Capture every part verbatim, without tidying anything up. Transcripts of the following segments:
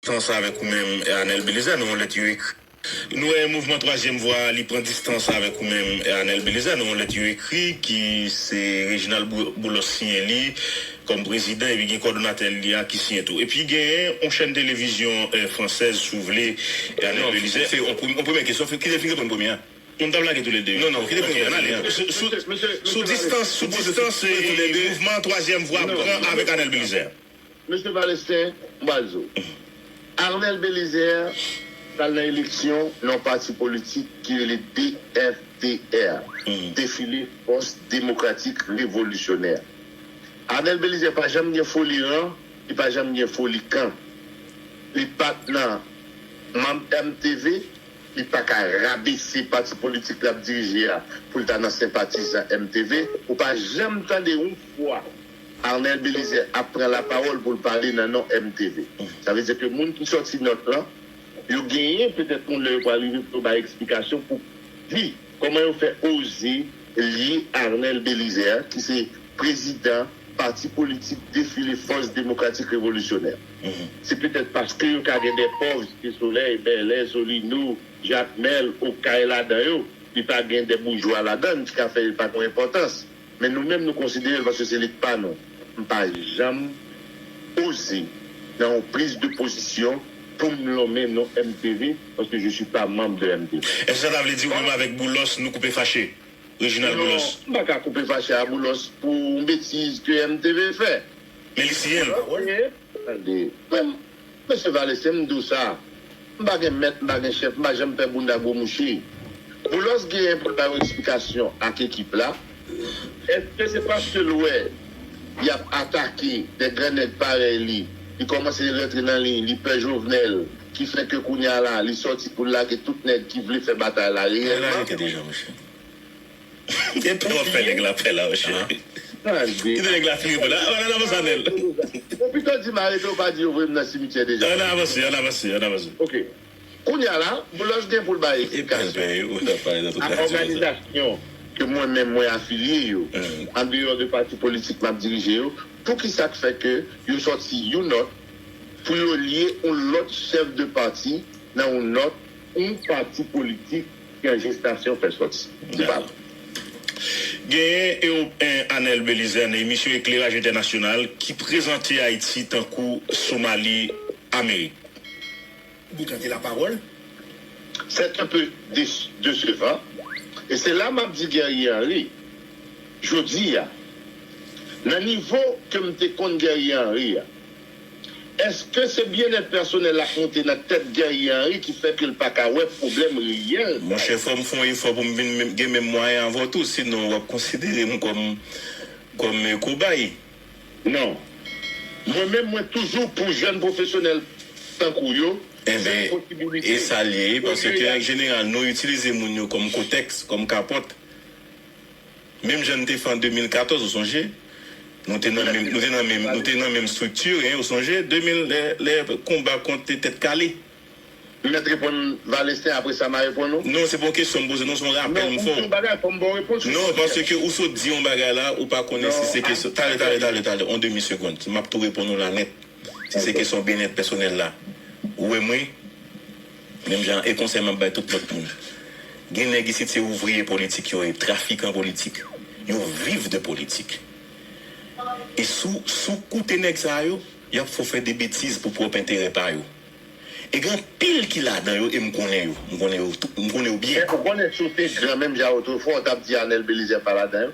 distans avèk ou menm, Anèl Belizaire, nan yon lèt yo ekri. Nou wè mouvman Twazyèm Vwa, li pran distans avèk ou menm, Anèl Belizaire, nan yon lèt yo ekri, ki se Reginald Bou- Boulos siyen li kòm prezidan, epi gen kòdonatè li a ki siyen tou. Epi genyen yon chèn televizyon, eh, fransèz, si w vle, Anèl Belizaire. Se yon premyè kesyon, ki te fin reponn premye a? Nou t ap lage toulede. Non, non, ki te fin reponn premye a? Sou distans, sou distans, eh, mouvman Twazyèm Vwa pran avèk Anèl Belizaire. Mesye Valesten, m pral di w. Arnel Belizaire t al nan eleksyon nan yon pati politik ki rele D F D R, Defile Fòs Demokratik Revolisyonè. Arnel Belizaire pa janm gen foli ran, li pa janm gen foli kan. Li pa t nan manm M T V, li pa ka rabese pati politik l ap dirije a pou l ta nan senpatizan M T V. Ou pa janm tande yon fwa Arnel Belizaire ap pran lapawòl pou l pale nan non M T V. Sa vle di ke moun ki sòti nòt lan, yo genyen petèt moun lè yo pral rive pou yo bay eksplikasyon pou di kòman yo fè oze lye Arnel Belizaire, ki se prezidan pati politik Defile Fòs Demokratik Revolisyonè. Se petèt paske yo ka gen de pòv Site Solèy, Bèlè, Solino, Jakmèl, Okay ladan yo, li pa gen de boujwa ladan l ki ka fè li pa gen enpòtans. Men nou menm, nou konsidere l paske se li k pa nou. M pa janm oze nan yon priz de pozisyon pou m lonmen non M T V, paske je suis pas membre de M T V. Èske sa ta vle di ou menm avèk Boulos, nou koupe fache? Reginald Boulos. Non, m pa ka koupe fache a Boulos pou yon betiz ke M T V fè. Men li siyen l. Tande, men, mesye Valesten, m di w sa. M pa gen mèt, m pa gen chèf, m pa janm fè bounda gwo mouche. Boulos genyen pou l bay yon eksplikasyon ak ekip la. Èske se paske l wè y ap atake de gran nèg parèy li, li kòmanse rantre nan liy, li pè Jovenel, ki fè ke kounye a la, li sòti pou l lage tout nèg ki vle fè batay la reyèlman? L arete deja, monchè. Epi w ap fè nèg la pè la, monchè. Kite nèg la fini pou la. Ann avanse, Anèl. Ou pito di m arete, ou pa di yo voye m nan simityè deja. Ann avanse, ann avanse, ann avanse. Ok. Kounye a la, Boulos gen pou l bay eksplikasyon. A òganizasyon ke mwen menm mwen afilye yo, andeyò de pati politik m ap dirije yo, poukisa k fè ke yo sòti yon nòt pou yo lye yon lòt chèf de pati nan yon nòt, yon pati politik ki an jestasyon fè sòti. Se pa vre. Genyen e, eh, Anèl Belizaire nan emisyon Ekleraj Entènasyonal ki prezante Ayiti tankou Somali Amerik. Boukan te lapawòl. C'est un peu dé- décevant. E se la m ap di Guerrier Henry, jodi a, nan nivo ke m te konn Guerrier Henry a, èske se byennèt pèsonèl la k monte nan tèt Guerrier Henry ki fè ke l pa ka wè pwoblèm reyèl sa yo? Monchè, fò m fè yon efò pou m vin menm- gen menm mwayen avè w tou, sinon w ap konsidere m kòm, kòm, eh, kobay. Non. Mwen menm, mwen toujou pou jèn pwofesyonèl tankou yo, se yon posibilite. Enben, e sa l ye, paske an jeneral, nou itilize moun yo kòm kotèks, kòm kapòt. Menm jan n te fè an de mil katòz, ou sonje? Nou te nan menm, nou te nan menm, nou te nan menm estrikti, en, ou sonje? De mil, lè, lè konba kont Tèt Kale. M mèt reponn Valesten, apre sa m a reponn ou? Non, se pa yon kesyon m poze, non, se yon rapèl m fè w. Non, ou di yon bagay, fò m ba w repons ou. Non, paske ou sot di yon bagay la, ou pa konnen si se kesyon. Talè, talè, talè, talè, on demi segonn. M ap tou reponn ou la nèt. Si se kesyon byennèt pèsonèl la, ou wè mwen, menm jan, e konsèy m ap bay tout lòt moun. Gen nèg isit se ouvriye politik yo ye, trafikan politik. Yo viv de politik. E si w, si w koute nèg sa yo, y ap fè w fè de betiz pou pwòp enterè pa yo. E gen anpil ki ladan yo, e m konnen yo. M konnen yo tou, m konnen yo byen. Men ou konnen si w te gran menm jan otrefwa, ou t ap di Anèl Belizaire pa ladan yo?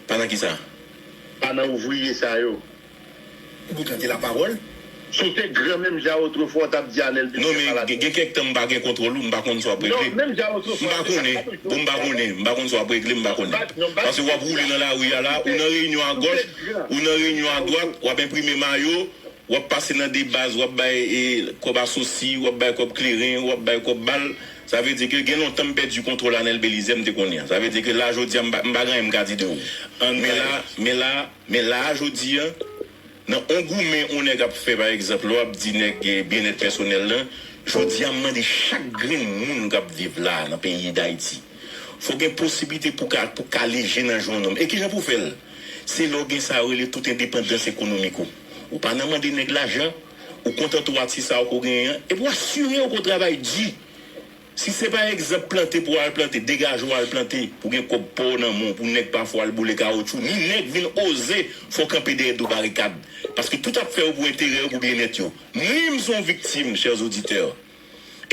Pa nan kisa? Pa nan ouvriye sa yo. Ou boukan te lapawòl. Si w te gran menm jan otrefwa, ou t ap di Anèl Belizaire pa ladan yo. Non, men gen, gen kèk tan m pa gen kontwòl ou, m pa konn sa w ap regle. Non, menm jan otrefwa. M pa konnen. Bon, m pa konnen. M pa konn sa w ap regle, m pa konnen. Paske w ap woule nan lari a la, ou nan reyinyon agòch, ou nan reyinyon adwat, w ap enprime mayo, w ap pase nan de baz, w ap bay, e, kòb asosi, w ap bay kòb kleren, w ap bay kòb bal. Sa vle di ke gen lontan m pèdi kontwòl Anèl Belizaire m te konnen an. Sa vle di ke la, jodi a, m pa, m pa gen anyen m ka di de ou. Men la, men la, men la, jodi a, nan on goumen on nèg ap fè, pa egzanp, lè w ap di nèg, e, byennèt pèsonèl lan, jodi a, m mande chak grenn moun k ap viv la, nan peyi Dayiti, fò gen posiblite pou ka, pou kale je nan je yon nonm. E kijan pou w fè l? Se lè w gen sa yo rele tout endepandans ekonomik ou. Ou pa nan mande nèg lajan, Ou kontante w ak ti sa w ke w genyen an, epi w asire w ke w travay di. Si se pa egzanp plante pou w al plante, degaje w al plante, pou gen kòb pa w nan men w, pou nèg pa fè w al boule kawotchou, ni nèg vin oze fè w kanpe dèyè do barikad. Paske tout ap fè yo pou enterè yo, pou byennèt yo. Mwen, m se yon viktim, chers auditeurs.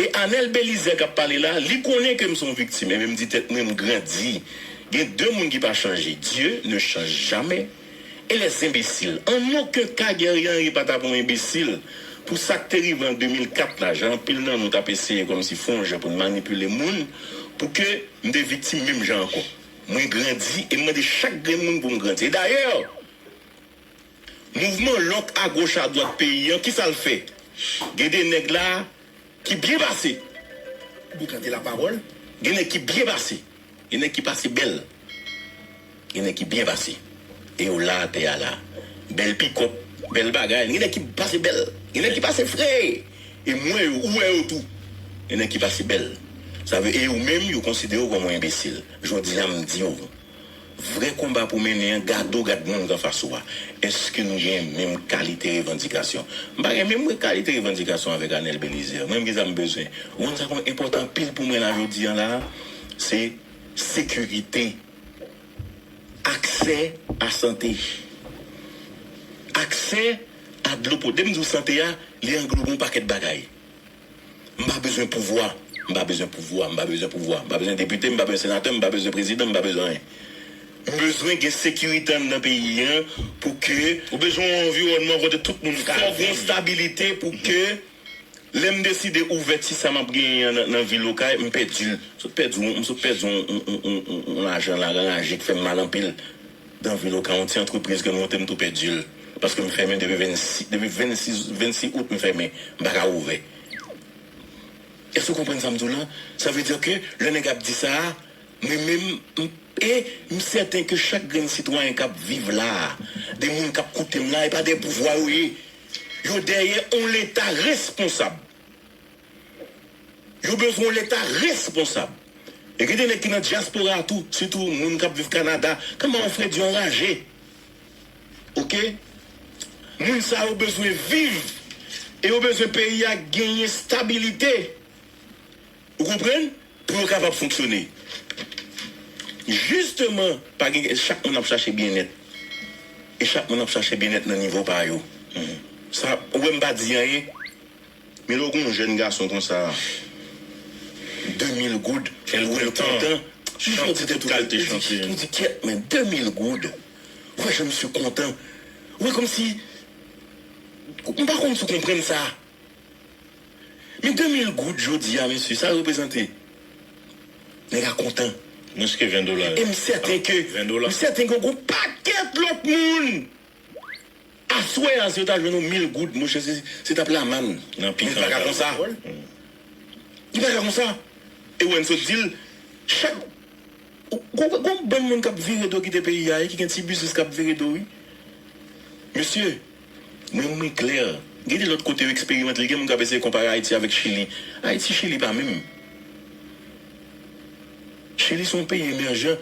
E Anèl Belizè k ap pale la, li konnen ke m se yon viktim. Ebyen, m di tèt mwen, m grandi. Gen de moun ki pa chanje. Dieu ne change jamais. E les imbéciles. An okenn ka, Guerrier Henry pa t ap yon enbesil pou sa k te rive an de mil kat la, jan anpil nan nou t ap eseye kòmsi fè yon jan pou n manipile moun, pou ke m te viktim menm jan ankò. Mwen grandi e m mande chak grenn moun pou m grandi. E dayè, mouvman lòk agoch adwat peyi an, kisa l fè? Gen de nèg la ki byen pase. Boukante lapawòl. Gen nèg ki byen pase. Gen nèg ki pase bèl. Gen nèg ki byen pase. E yo la atè a la. Bèl pikòp, bèl bagay. Gen nèg ki pase bèl. Gen nèg ki pase fre. E m wè yo, ou wè yo tou. Gen nèg ki pase bèl. Sa vle, e ou menm, yo konsidere w kòm yon enbesil. Jodi a, m di w, vrè konba pou mennen an, gade w, gad moun k anfas ou a. Èske nou gen menm kalite revandikasyon? M pa gen menm kalite revandikasyon avèk Anèl Belizaire. Mwen menm, kisa m bezwen? Ou konn sa k enpòtan anpil pou mwen la jodi a la? Se sekirite. Aksè a sante. Aksè a dlo potab. Depi m di w sante a, li anglobe yon pakèt bagay. M pa bezwen pouvwa. M pa bezwen pouvwa. M pa bezwen pouvwa. M pa bezwen depite. M pa bezwen senatè. M pa bezwen prezidan. M pa bezwen anyen. M bezwen gen sekirite anndan peyi an pou ke... Ou bezwen yon anviwònman kote tout moun ka viv. Fòk gen stabilite pou ke lè m deside ouvè ti sa m ap genyen an nan, nan vil Okay, m pèdi l. M sot pèdi yon, m sot pèdi yon, yon, yon, yon, yon, yon lajan la, anraje, ki fè m mal anpil. Nan vil Okay, yon ti antrepriz ke m monte, m tou pèdi l. Paske m fèmen depi vennsis, depi vennsis, vennsis out, m fèmen. M pa ka ouvè. Èske w konprann sa m di w la? Sa vle di ke lè nèg ap di sa a, mwen menm, m, e m sèten ke chak grenn sitwayen k ap viv la a, de moun k ap koute m la, e pa de pouvwa yo ye. Yo dèyè yon Leta responsab. Yo bezwen yon Leta responsab. E gen de nèg ki nan dyaspora a tou, sitou moun k ap viv Kanada, kòman yon fredi anraje. Oke? Moun sa yo bezwen viv. E yo bezwen peyi a genyen stabilite. Ou konprann? Pou yo kapab fonksyone. Jisteman, pa gen, chak moun ap chache byennèt. E chak moun ap chache byennèt nan nivo pa yo. Sa, ou wè m pa di anyen. Men lè w gen yon jèn gason konsa, de mil goud, ou wè l kontan. Chante tout kalite chante. Ou di, kyèt, men de mil goud. Ou wè jan misye kontan. Ou wè kòmsi, m pa konn si w konprann sa. Men de mil goud jodi a, mesye, sa reprezante? Nèg la kontan. Mwens ke ven dola. E m sèten ke, m sèten ke gon pakèt lòt moun, aswè a, si yo ta jwenn yon mil goud, monchè, se, se t ap lamann. Men li pa ka konsa. Li pa ka konsa. E wè, n sot di l, chak Gon, gon bann moun k ap vire do kite peyi a, wi, ki gen ti biznis k ap vire do, wi. Mesye, mwen, mwen klè. Gen de lòt kote yo eksperimante, gen moun k ap eseye konpare Ayiti avèk Chili. Ayiti, Chili pa menm. Chili se yon peyi emèjan.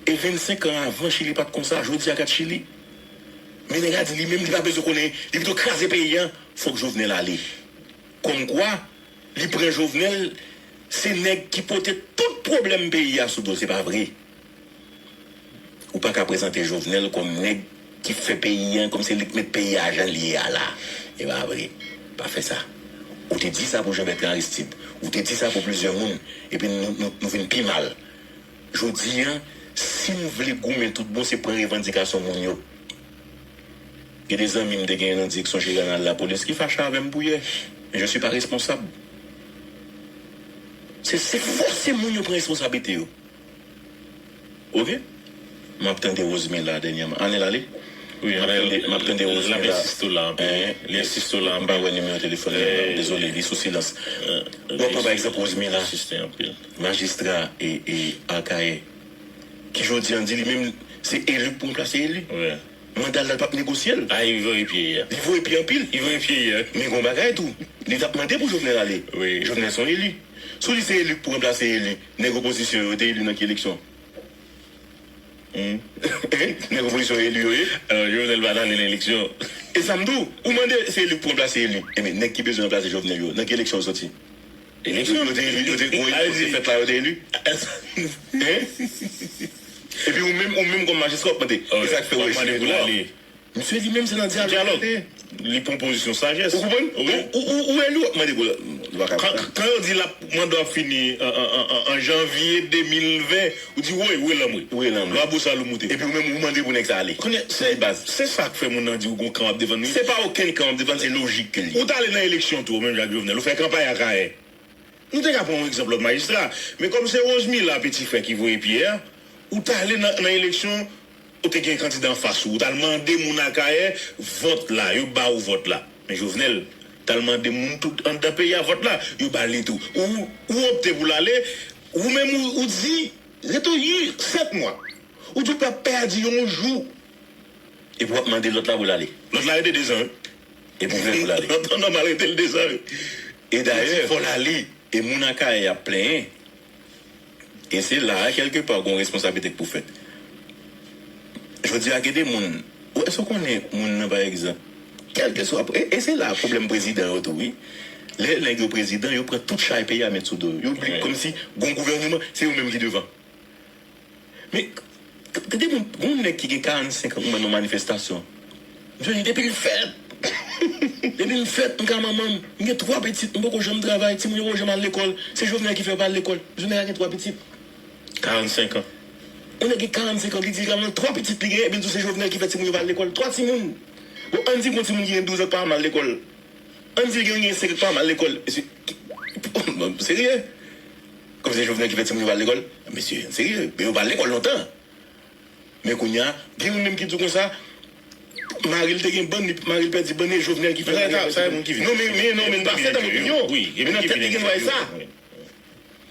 E vennsenk an avan, Chili pa t konsa. Jodi a, gad Chili. Men nèg la di li menm, li pa bezwen konnen. Li pito kraze peyi a. Fòk Jovenel ale. Kòmkwa, li pran Jovenel, se nèg ki pote tout pwoblèm peyi a sou do l, se pa vre. Ou pa ka prezante Jovenel kòm nèg ki fè peyi a, kòm se li k met peyi a jan l ye a la. E pa vre. Pa fè sa. Ou te di sa pou Jean Bertrand Aristide. Ou te di sa pou plizyè moun. Epi nou, nou, nou vin pi mal. Jodi a, si n vle goumen tout bon, se pran revandikasyon moun yo. Gen de zanmi m te genyen nan direksyon jeneral lapolis ki fache avè m pou yè. Men je suis pas responsable. Se, se fòse moun yo pran responsablite yo. Oke? M ap tande Rosemila dènyèman. Ann ale. Wi, m ap tande, m ap tande Rosemila. L ap ensiste la anpil. Li ensiste la anpil. M pa wè nimewo telefòn li. Dezole, li sou silans. W ap pran pa egzanp Rosemila. Ensiste anpil. Majistra e, e Akayè. Ki jodi a di li menm se eli k pou ranplase eli. Wi. Manda l la, l p ap negosye l. A, li voye pye a. Li voye pye anpil. Li voye pye a. Men gon bagay tou. Li t ap mande pou Jovenel ale. Wi. Jovenel se yon eli. Si w di se eli k pou ranplase eli, nèg opozisyon yo te eli nan ki eleksyon? Nèg opozisyon eli yo ye. Alò, Jovenel pa t ale nan eleksyon. E sa m di w, ou mande se eli pou ranplase eli. Ebyen, nèg ki bezwen ranplase Jovenel yo, nan ki eleksyon yo soti? Eleksyon. Yo te eli, yo te, yo te fèt la, yo te eli. Hein? Epi ou menm, ou menm kòm majistra, w ap mande, e sa k fè w rejte l? Misye li menm se nan dyalòg li te ye. Li pran pozisyon sajès. Ou konprann? Wi. Ou, ou, ou, ou eli, w ap mande pou l. Kan, kan yo di l ap, manda w ap fini an, an, an, an, an janvye de mil ven, ou di, woy, woy lanm wi. Woy lanm wi. Lwa bousal ou moute. Epi ou menm, ou mande pou nèg sa ale. Konnen, se, se sa k fè moun nan di w gon kan w ap defann wi. Se pa okenn kan w ap defann, se lojik ke li ye. Ou t ale nan eleksyon tou, ou menm Jacques Jovenel, ou fè kanpay Akayè. Nou te ka pran yon egzanp lòt majistra, men kòm se Rosemila, peti frè, ki voye Pierre, ou t ale nan, nan eleksyon, ou te gen kandida anfas ou, ou t al mande moun Akayè vòt la, yo ba ou vòt la. Men Jovenel t al mande moun tout anndan peyi a vòt la, yo ba li tou. Ou, ou opte pou l ale, ou menm ou, ou di, rete w sèt mwa. Ou di w p ap pèdi yon jou. Epi w ap mande lòt la pou l ale. Lòt la rete dezan wi. Epi w vle pou l ale. An tan nòmal rete l dezan wi. E dayè, fò l ale. E moun Akayè ap plenyen. E se la a, kèlkepa, gon responsablite k pou fèt. Jodi a, gen de moun, ou, èske w konnen moun nan, pa egzanp, kèlkeswa, e, e se la pwoblèm prezidan yo tou, wi. Lè nèg yo prezidan, yo pran tout chay peyi a met sou do yo. Yo bliye kòmsi gon gouvèneman, se yo menm ki devan. Men, k-, k-, tande moun, gon nèg ki gen karannsenk an, ou wè nan manifestasyon. Misye di, depi l fèt, depi m fèt, m ka manman m. M gen twa pitit, m poko janm travay, timoun yo poko janm al lekòl. Se Jovenel ki fè yo pa al lekòl. Jovenel la gen twa pitit. Karannsenk an. Yon nèg gen karannsenk an, li di li ka manman twa pitit li genyen, epi l di w se Jovenel ki fè timoun yo pa al lekòl. Twa timoun. Bon, ann di gon timoun ki gen douz an k pa janm al lekòl. Ann di l gen, gen senk an k pa janm al lekòl. Mesye, ki, ki, serye? Kòm se Jovenel ki fè timoun yo pa al lekòl? Mesye, serye? Men yo pa al lekòl lontan. Men kounye a, gen youn menm ki di w konsa, mari l te gen bann, li, mari l pèdi bann, e Jovenel ki fè l. Sa, sa, sa, e moun ki vin. Non, men, men, non, men, n pa fè tan moun yo. Wi, e moun ki vin. Men nan tèt li gen dwa e sa. Wi.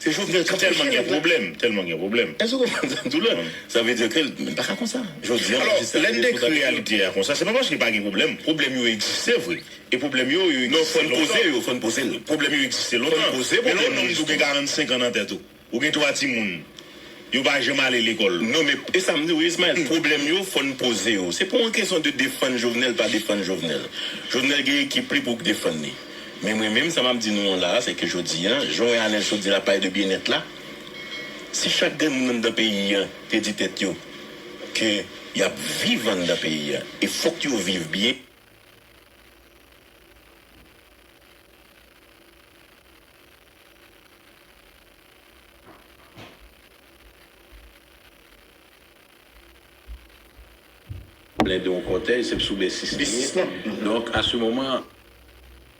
Se Jovenel k ap tèlman gen pwoblèm, tèlman gen pwoblèm. Èske w konprann sa m di w la? Sa vle di ke l pa ka konsa. Jodi a, alò, lè n dekri reyalite a konsa, se pa paske pa gen pwoblèm. Pwoblèm yo egziste vre. E pwoblèm yo, yo egziste lontan. Non, fò n poze yo, fò n poze l. Pwoblèm yo egziste lontan. Fò n poze pwoblèm yo. Men lè yon nonm di w gen karannsenk an nan tèt ou, ou gen twa timoun, yo pa janm ale lekòl. Non, men e sa m di w, Ismaël, pwoblèm yo, fò n poze yo. Se pa yon kesyon de defann Jovenel, pa defann Jovenel. Jovenel gen ekip li pou defann li. Men mwen menm, sa m ap di nou an la a, se ke jodi a, jan w wè Anèl sot di la, palè de byennèt la, si chak grenn moun anndan peyi a te di tèt yo ke y ap viv anndan peyi a, e fòk yo viv byen. Plen de yon kòtèj, se sou B sis li ye. B sis lan. Donk, a se moman,